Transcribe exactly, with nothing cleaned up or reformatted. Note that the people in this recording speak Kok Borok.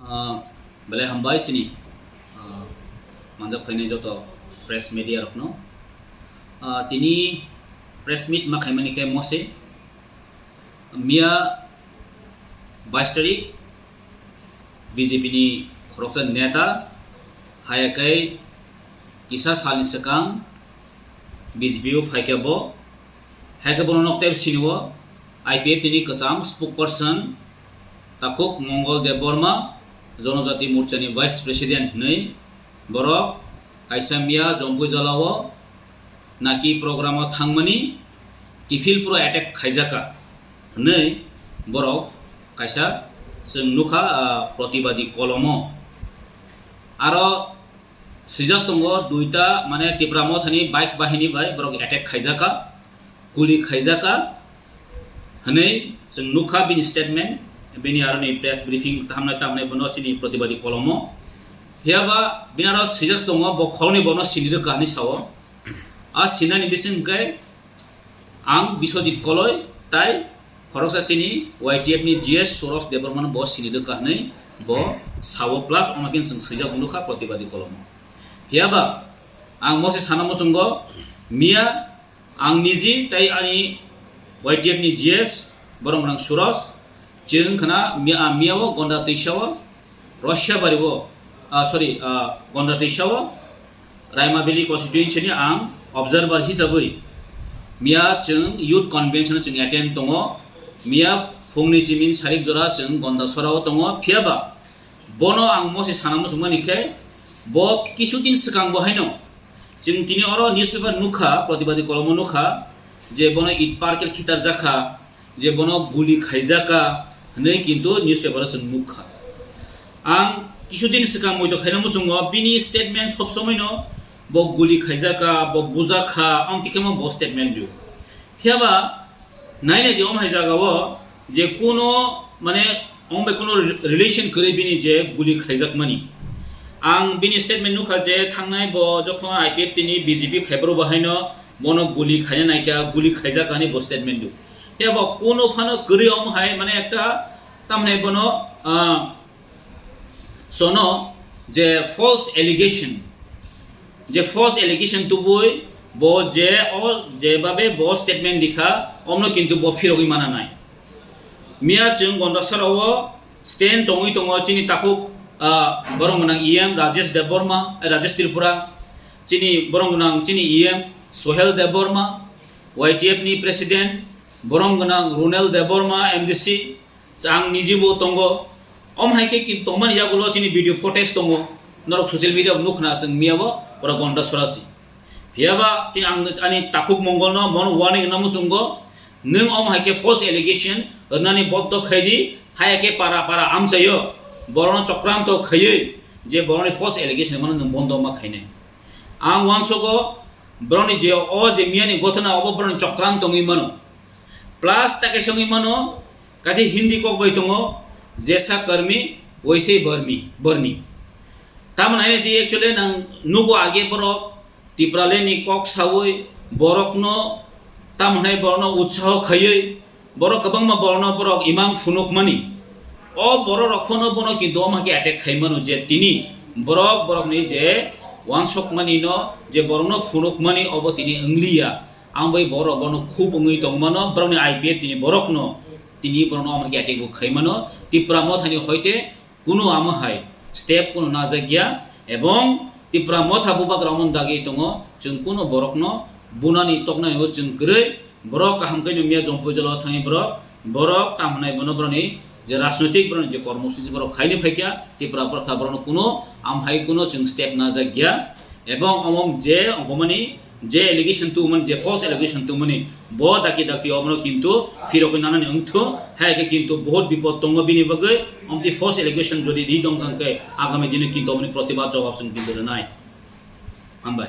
Ah, belai hambai chini, ah, manjak phainai joto press media rokno. Ah, tini press meet ma khaimani khe mose, miya bais tarik B J P ni khoroksa neta haya khe kisa salni swkang B J P o phaikha bo, hai khe bono nok tep sinio I P F T ni kwcham spokesperson Takhuk Mongol Debbarma, Jonojati Morcha ni Vice President hwnwi borok kaisa miya Jompui Jala o naki program o thangmani kiphil phuru attack khaijaka hwnwi borok kaisa chwng nukha, ah, protibadi kolomo. Aro swijak tongo duita, mane Tipra Mothani bike bahini bai borok attack khaijaka, kuli khaijaka hwnwi chwng nukha bini statement, bini aroni press briefing tamnai tamnai bono chini protibadi kolomo. Phiyaba bini aro swijak tongo, bo khoroknwi bono sini rwkha hwnwi sao. A sinani bising hwnkhe ang Biswajit Koloi tai khoroksa chini Y T F ni G S Suros Debbarmano bo sini rwkha hwnwi bo sao, plus omo khe chwng swijak nukha protibadi kolomo. Phiyaba ang mose sana muchungo miya ang niji tai ani Y T F ni G S borok nang Suros chwng khna miya, miya o Gonda Twisa o Russia bari o, ah, sorry, ah, Gonda Twisa o Raima Valley constituency ni ang observer hisabwi miya chwng youth convention chwng attend tongo. Miya phungni chimin sarik jora chwng Gonda Sora o tongo. Phiyaba bono ang mose sana muchungmani khe bo kisu din swkang bo haino chwng tini oro newspaper nukha, protibadi kolomo nukha je bono it parkel khitar jakha, je bono guli khaijaka hwnwi kintu newspaper o chwng nukha. Ang kisu din swkang moito khaina muchungo bini statement sob somoi no bo guli khaijaka, bo bujakha, ang tikhe bo statement rio. Phiyaba nainai di omo hai jaga o je kuno mane omo bai kuno re-, relation kwrwi bini je guli khaijakmani. Ang bini statement nukha je thangnai bo jokhon I P F T ni B J P phaiboro bo haino bono guli khaina naikha, guli khaijak hwnwi bo statement rio. Phiyaba kuno phano kwrwi omo hai mane ekta tamni bono, ah, sono je false allegation, je false allegation tubui bo je o jebabe bo statement dikha omno kintu bo phirogwi mana nai. Miya chwng Gonda Sora o stand tongwi tongo chini takhuk, ah, borok gwnang E M Rajesh Debbarma, eh, Rajesh Tripura, chini borok gwnang chini E M Sohel Debbarma, Y T F ni president, borok gwnang Runel Debbarma, M D C, ang nijibo tongo. Om hai khe kin tongmani yagulo chini video footage tongo. Norok social media o nukna chwng miya bo pura Gonda Sora si. Phiyaba chini ang ani takhuk Mongol no mono warning na muchungo. Nwng om hai khe false allegation rwnani bondo khai di, hai khe para para amchaio borokno chokranto khaiwi je borokni false allegation mano nwng bondo ma khainai. Ang uansogo borokni je o je miyani gotona obo borokni chokranto wngwi mano. Plus ta kaisa wngwi mano, kaisa Hindi kok bai tongo, "Jaisa karmi, waise barmi, barmi." Tamoni haino di actually nang nugo age borok Tipraland ni kok sawi borokno tamoni borokno utsaho khaiwi borok kwbangma borokno borok imang phunukmani. O borok rok phano bono kintu omo hai khe attack khai mano je tini borok borokni je uansukmani no je borokno phunukmani obo tini wngliya. Ang bai borok bono khub wngwi tongmano, borokni I P F T ni borokno tini borokno omo khe attack bo khaimano. Tipra Mothani hoite kuno amo hai step kuno najakya, ebong Tipra Motha bubagra omo dagi tongo, chwng kuno borokno bunani toknani o chwng kwrwi, borok kaham khe miya Jompui Jala o thangwi borok, borok tamo hwnai bono borokni je rajnoitik borokni je kormosuchi borok khaini phaikha, Tipra Motha borokno kuno am hai kuno chwng step najakya, ebong omo je ongmani je allegation tubumani, je false allegation tubumani, bo dakti dakti obono kintu phirogwi nanani wngthu, hai khe kintu bohut bipod tongo bini bagwi. Omtwi false allegation jodi ri tong kha khe agami dino kintu omoni protibad jawab chwng kintu rwnai. Hambai.